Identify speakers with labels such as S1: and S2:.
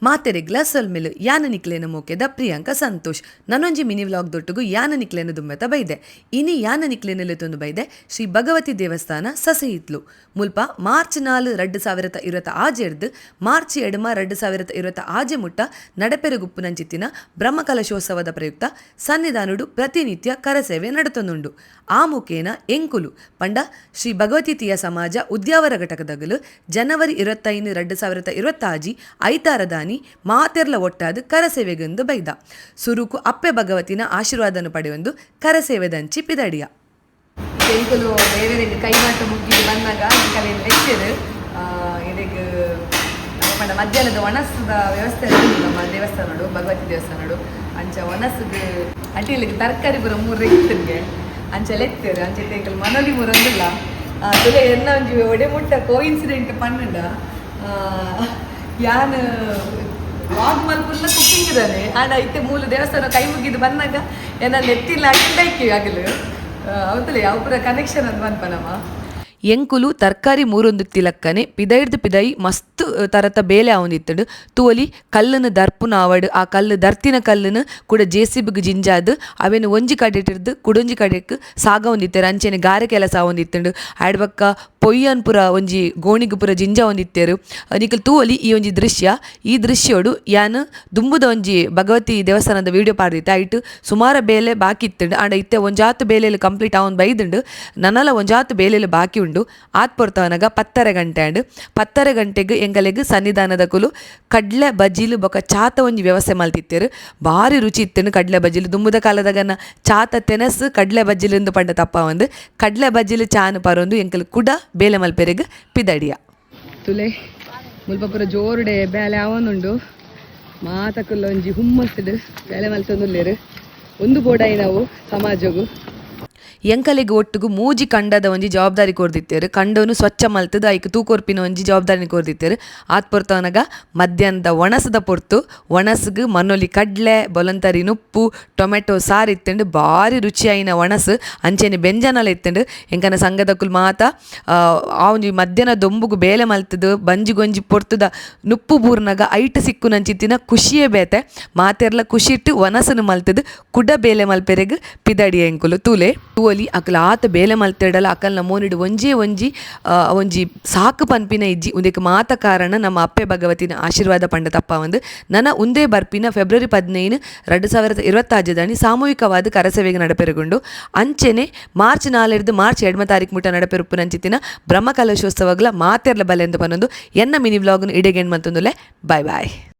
S1: ಮಾತೆರೆಗ್ಲ ಸೊಲ್ಮೆಲು. ಯಾನ್ ನಿಕ್ಲೆನ ಮೋಕೆದ ಪ್ರಿಯಾಂಕಾ ಸಂತೋಷ್. ನನೊಂಜಿ ಮಿನಿ ವ್ಲಾಗ್ ದೊಟ್ಟುಗು ಯಾನ್ ನಿಕ್ಲೆನ ದುಂಬೆತ ಬೈದೆ. ಇನಿ ಯಾನ್ ನಿಕ್ಲೆನ ಲೆತೊಂದು ಬೈದೆ ಶ್ರೀ ಭಗವತಿ ದೇವಸ್ಥಾನ ಸಸಿಹಿತ್ಲು. ಮುಲ್ಪ ಮಾರ್ಚ್ 4 2026 ರ್ದ್ ಮಾರ್ಚ್ 8 2026 ಮುಟ್ಟ ನಡಪೆರೆಗುಪ್ಪುನಂಚಿತ್ತಿನ ಬ್ರಹ್ಮಕಲಶೋತ್ಸವದ ಪ್ರಯುಕ್ತ ಸನ್ನಿಧಾನಡ್ ಪ್ರತಿನಿತ್ಯ ಕರಸೇವೆ ನಡತೊಂದುಂಡು. ಆ ಮುಖೇನ ಎಂಕುಲು ಪಂಡ ಶ್ರೀ ಭಗವತಿ ತೀಯ ಸಮಾಜ ಉದ್ಯಾವರ ಘಟಕದಗಲು ಜನವರಿ 25 2026 ಐತಾರದಾನಿ ಮಾತೆರ್ಲ ಒಟ್ಟಾದ್ ಕರಸೇವೆಗಂದ್ ಬೈದ. ಸುರುಕು ಅಪ್ಪೆ ಭಗವತಿನ ಆಶೀರ್ವಾದನ್ ಪಡೆಯೊಂದು ಕರಸೇವೆದಂಚಿ ಪಿದಡಿಯ. ಎಂಕುಲು ದೇವೆರೆಗ್ ಕೈ ಮಾತ ಮುಗ್ಗಿದ್ ಬನ್ನಗ ಎಂಕಲೆನ್ ಲೆತ್ತೆರ್. ಇಡೆಗ್ ಪಂಡ ಮಧ್ಯಾಹ್ನದ ಒಣಸ್ದ ವ್ಯವಸ್ಥೆ ನಮ್ಮ ದೇವಸ್ಥಾನಡು, ಭಗವತಿ ದೇವಸ್ಥಾನಡು. ಅಂಚ ಒಣಸ್ಗ್ ಅಟಿಲ್ಗ್ ತರಕಾರಿ ಪೂರ ಮೂರು ಇತ್ತುಂಗೆ ಅಂಚ ಲೆತ್ತೆರ್. ಅಂಚ ಎಂಕುಲು ಮನೊಲಿ ಮೂರೊಂದುಲ್ಲ. ತುಲೆ ಎನ್ನ ಒಂಜಿ ಒಡೆ ಮುಟ್ಟ ಕೋಇನ್ಸಿಡೆಂಟ್ ಪನ್ನುಂಡ, ಯಾನ್ ವ್ಲಾಗ್ ಮಲ್ಪುನ ಕುಕ್ಕಿಂಗ್ ದಾನೆ. ಆಂಡ ಇತ್ತೆ ಮೂಲು ದೇವಸ್ಥಾನ ಕೈ ಮುಗಿದು ಬಂದಾಗ ಎನ್ನ ಲೆತ್ತಿಲ್ಲ ಅಟಿಲ್ಡೈಕಿ ಆಗಲು ಅವತ್ತಲೇ ಯಾವ ಪೂರ ಕನೆಕ್ಷನ್ ಅಂತ ಪನ್ಪನಮ್ಮ. ಎಂಕುಲು ತರಕಾರಿ ಮೂರೊಂದು ತಿಲಕ್ಕನೆ ಪಿದೈರ್ದು ಪಿದೈ ಮಸ್ತ್ ತರತ ಬೇಲೆ ಆವೊಂದಿತ್ತುಂಡು. ತೂವೊಲಿ, ಕಲ್ಲುನು ದರ್ಪುನ ಆವಡ್, ಆ ಕಲ್ಲು ದರ್ತಿನ ಕಲ್ಲುನು ಕುಡ ಜೆ.ಸಿ.ಬಿ ಜಿಂಜಾದ್ ಅವೆನ್ ಒಂಜಿ ಕಡೆಟಿರ್ದ್ ಕುಡೊಂಜಿ ಕಡೆಕ್ ಸಾಗವೊಂದಿತ್ತೆರ್. ಅಂಚೆನೆ ಗಾರೆ ಕೆಲಸ ಆವೊಂದಿತ್ತುಂಡು. ಆಯ್ಡ್ ಬೊಕ್ಕ ಪೊಯ್ಯನ್ ಪೂರ ಒಂಜಿ ಗೋಣಿಗ್ ಪೂರ ಜಿಂಜಾವೊಂದಿತ್ತೆರ್. ನಿಕುಲು ತೂವೊಲಿ ಈ ಒಂಜಿ ದೃಶ್ಯ. ಈ ದೃಶ್ಯೊಡು ಯಾನ್ ದುಂಬುದ ಒಂಜಿ ಭಗವತಿ ದೇವಸ್ಥಾನದ ವಿಡಿಯೋ ಪಾಡ್ದಿತ್ತೆ. ಐಟ್ ಸುಮಾರ ಬೇಲೆ ಬಾಕಿ ಇತ್ತುಂಡು. ಆಂಡ ಇತ್ತೆ ಒಂಜಾತ್ ಬೇಲೆಲು ಕಂಪ್ಲೀಟ್ ಆವೊಂದು ಬೈದುಂಡು. ನನಲ ಒಂಜಾತ್ ಬೇಲೆಲು ಬಾಕಿ ಉಂಡು. ಆತ್ ಪೊರ್ತವನಗ 10:30 ಗಂಟೆ ಆಂಡ್. 10:30 ಗಂಟೆಗ್ ಎಂಕಲೆಗ್ ಸನ್ನಿಧಾನದಕುಲು ಕಡ್ಲೆ ಬಜಿಲು ಬೊಕ ಚಾತ ಒಂಜಿ ವ್ಯವಸ್ಥೆ ಮಲ್ತಿತ್ತೆರ್. ಬಾರಿ ರುಚಿ ಇತ್ತುಂಡು ಕಡ್ಲೆ ಬಜಿಲು. ದುಂಬುದ ಕಾಲದಗನ ಚಾತ ತೆನಸ್ ಕಡ್ಲೆ ಬಜಿಲು ಇಂದು ಪಂಡ ತಪ್ಪಾವಂದು. ಕಡ್ಲೆ ಬಜಿಲು ಚಾನ್ ಪರೊಂದು ಎಂಕಲು ಕುಡ ಬೇಲೆ ಮಲ್ಪೆರೆಗ್ ಪಿದಡಿಯ. ತುಲೆ ಮುಲ್ಪ ಪೂರ ಜೋರುಡೆ ಬೇಲೆ ಆವೊಂದುಂಡು. ಮಾತಕುಲ್ಲ ಒಂಜಿ ಹುಮ್ಮಸ್ಸುಡು ಬೇಲೆ ಮಲ್ತೊಂದುಲ್ಲೆರ್. ಉಂದು ಬೋಡಾಯಿನವು ಸಮಾಜೊಗು. ಎಂಕಲೆಗ್ ಒಟ್ಟುಗು ಮೂಜಿ ಕಂಡದ ಒಂಜಿ ಜವಾಬ್ದಾರಿ ಕೊರ್ದಿತ್ತೆರ್. ಕಂಡೊನು ಸ್ವಚ್ಛ ಮಲ್ತುದು ಐಕ್ ತೂಕೊರ್ಪಿನ ಒಂಜಿ ಜವಾಬ್ದಾರಿನ್ ಕೊರ್ದಿತ್ತೆರ್. ಆತ್ ಪೊರ್ತವನಗ ಮಧ್ಯಾಹ್ನದ ಒಣಸದ ಪೊರ್ತು. ಒಣಸ್ಗ್ ಮನೊಲಿ ಕಡ್ಲೆ, ಬೊಲಂತರಿ ನುಪ್ಪು, ಟೊಮೆಟೊ ಸಾರ್ ಇತ್ತುಂಡು. ಬಾರಿ ರುಚಿಯಾಯಿನ ಒಣಸ್. ಅಂಚೆನೆ ಬೆಂಜನಲ ಇತ್ತುಂಡು. ಎಂಕನ ಸಂಘದಕುಲು ಮಾತ ಆ ಒಂಜಿ ಮಧ್ಯಾಹ್ನ ದೊಂಬುಗು ಬೇಲೆ ಮಲ್ತುದು ಬಂಜಿಗೊಂಜಿ ಪೊರ್ತುದ ನುಪ್ಪು ಬೂರ್ನಗ ಐಟ್ ಸಿಕ್ಕುನಂಚಿತ್ತಿನ ಖುಷಿಯೇ ಬೇತೆ. ಮಾತೆರ್ಲ ಖುಷಿಟ್ ಒಣಸನ್ ಮಲ್ತುದು ಕುಡ ಬೇಲೆ ಮಲ್ಪೆರೆಗ್ ಪಿದಡಿಯ ಎಂಕುಲು. ತೂಲೆ ತೂವೊಲಿ, ಅಕಲ್ ಆತ ಬೇಲೆ ಮಲ್ತೆಡಲ ಅಕಲ್ನ ಮೋನಿಡ್ ಒಂಜೇ ಒಂಜಿ ಒಂಜಿ ಸಾಕು ಪನ್ಪಿನ ಇಜ್ಜಿ. ಉಂದೆಕ್ ಮಾತ ಕಾರಣ ನಮ್ಮ ಅಪ್ಪೆ ಭಗವತಿನ ಆಶೀರ್ವಾದ ಪಂಡ ತಪ್ಪಾವಂದು. ನನ ಉಂದೇ ಬರ್ಪಿನ ಫೆಬ್ರವರಿ 15 2026 ದಾನಿ ಸಾಮೂಹಿಕವಾದ ಕರಸೇವೆಗ್ ನಡಪೆರೆಗುಂಡು. ಅಂಚೆನೆ ಮಾರ್ಚ್ 4 ಮಾರ್ಚ್ 2 ತಾರೀಕು ಮುಟ್ಟ ನಡಪೆರುಪ್ಪುನಂಚಿತ್ತಿನ ಬ್ರಹ್ಮಕಲಶೋತ್ಸವಗ್ಲ ಮಾತೆರ್ಲ ಬಲೆಂದು ಪನೊಂದು ಎನ್ನ ಮಿನಿ ವ್ಲಾಗ್ನ್ ಇಡೆಗೆಂಡ್ ಮಂತೊಂದುಲ್ಲೆ. Bye boy.